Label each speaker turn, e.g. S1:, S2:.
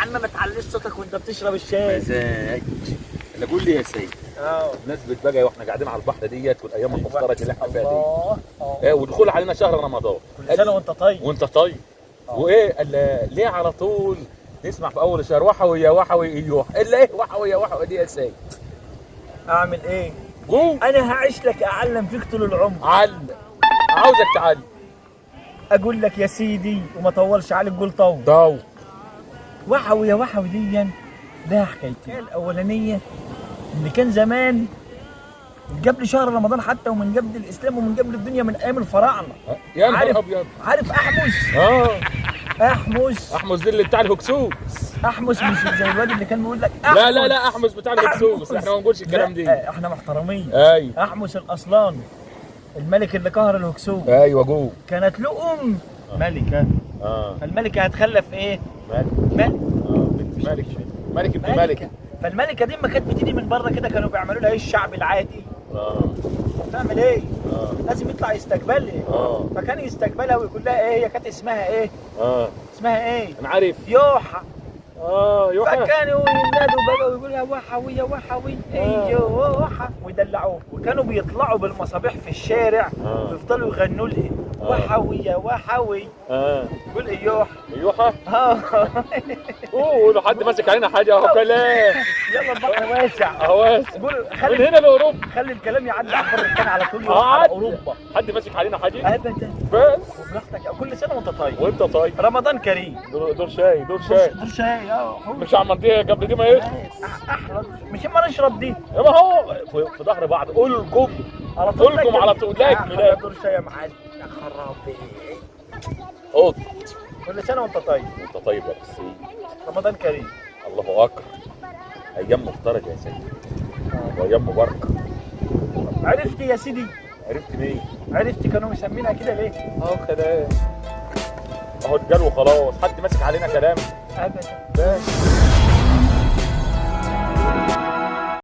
S1: عم ما تعليش صوتك وانت بتشرب الشاي.
S2: مزاج. اللي قول لي يا سيد، بمناسبة بقى واحنا قاعدين على البحر ديت والايام المفترجه اللي احنا فيها دي،
S1: الله.
S2: ايه ودخول علينا شهر رمضان.
S1: كل سنة وانت طيب.
S2: وانت طيب. وايه قال ليه على طول نسمع في اول الشهر وحوي يا وحوي ايوه، الا ايه وحوي يا وحوي دي يا سيد؟
S1: اعمل ايه؟
S2: قول.
S1: انا هعيش لك اعلم فيك طول العمر.
S2: علم، عاوزك تعلم.
S1: اقول لك يا سيدي وما طولش عليك، قول طول.
S2: ضو.
S1: وحوي يا وحوي ديا لها حكايتين. الاولانية ان كان زمان من قبل شهر رمضان حتى، ومن قبل الاسلام، ومن قبل الدنيا، من ايام الفراعنة.
S2: يا نهار
S1: عارف
S2: ابيض.
S1: عارف احمس؟ احمس.
S2: احمس دي اللي بتاع الهكسوس.
S1: احمس مش زي الواد اللي كان بيقول لك احمس.
S2: لا لا لا، احمس بتاع الهكسوس، احنا ما بنقولش الكلام دي.
S1: لا، احنا محترمين.
S2: ايوه.
S1: احمس الاصلاني الملك اللي قهر الهكسوس.
S2: ايوه جو.
S1: كانت له ام ملكه. فالملكه هتخلف ايه؟
S2: ملك.
S1: ملك.
S2: بنت ملك، ملك ابن ملك.
S1: فالملكه دي ما كانت بتيجي من بره كده، كانوا بيعملوا لها ايه الشعب العادي؟ تعمل ايه؟ لازم يطلع يستقبلها. فكان يستقبلها ويقول لها ايه؟ هي كانت اسمها ايه؟ اسمها ايه؟
S2: انا عارف.
S1: يوحى.
S2: يوحى.
S1: فكانوا ينادوا بقى ويقول لها وحوي يا وحوي ايوه، ويدلعوه. وكانوا بيطلعوا بالمصابيح في الشارع ويفضلوا يغنوا لها وحوي يا وحوي. يقول ايوح.
S2: يوحى. اوه، لو حد ماسك علينا حاجة اهو كلام.
S1: يلا البحر واسع.
S2: اهو واسع.
S1: قول
S2: من
S1: خلي
S2: هنا لاوروبا.
S1: خلي الكلام يعدي على البر الثاني على طول، يروح على
S2: عدى.
S1: اوروبا.
S2: حد ماسك علينا حاجة؟
S1: ابدا.
S2: بس.
S1: وبراحتك، كل سنة وانت طيب.
S2: وانت طيب.
S1: رمضان كريم.
S2: دور شاي، دور شاي.
S1: دور شاي.
S2: مش عمل دي قبل دي ما يخلص.
S1: احلى مش اما نشرب دي.
S2: ما هو في ظهر بعض. قولكم
S1: على طول.
S2: قولكم على طول. لاك لاك.
S1: دور شاي يا معلم. يا خرابي.
S2: قط.
S1: كل سنة وانت طيب.
S2: وانت طيب يا حسين.
S1: رمضان كريم.
S2: الله اكبر. ايام مفترجه يا سيدي، وايام مباركة.
S1: عرفت يا سيدي؟
S2: عرفت مين؟
S1: عرفت كانوا مسمينها كده ليه؟
S2: اهو كلام، اهو اتقال وخلاص. حد ماسك علينا كلام؟
S1: ابدا.
S2: بس.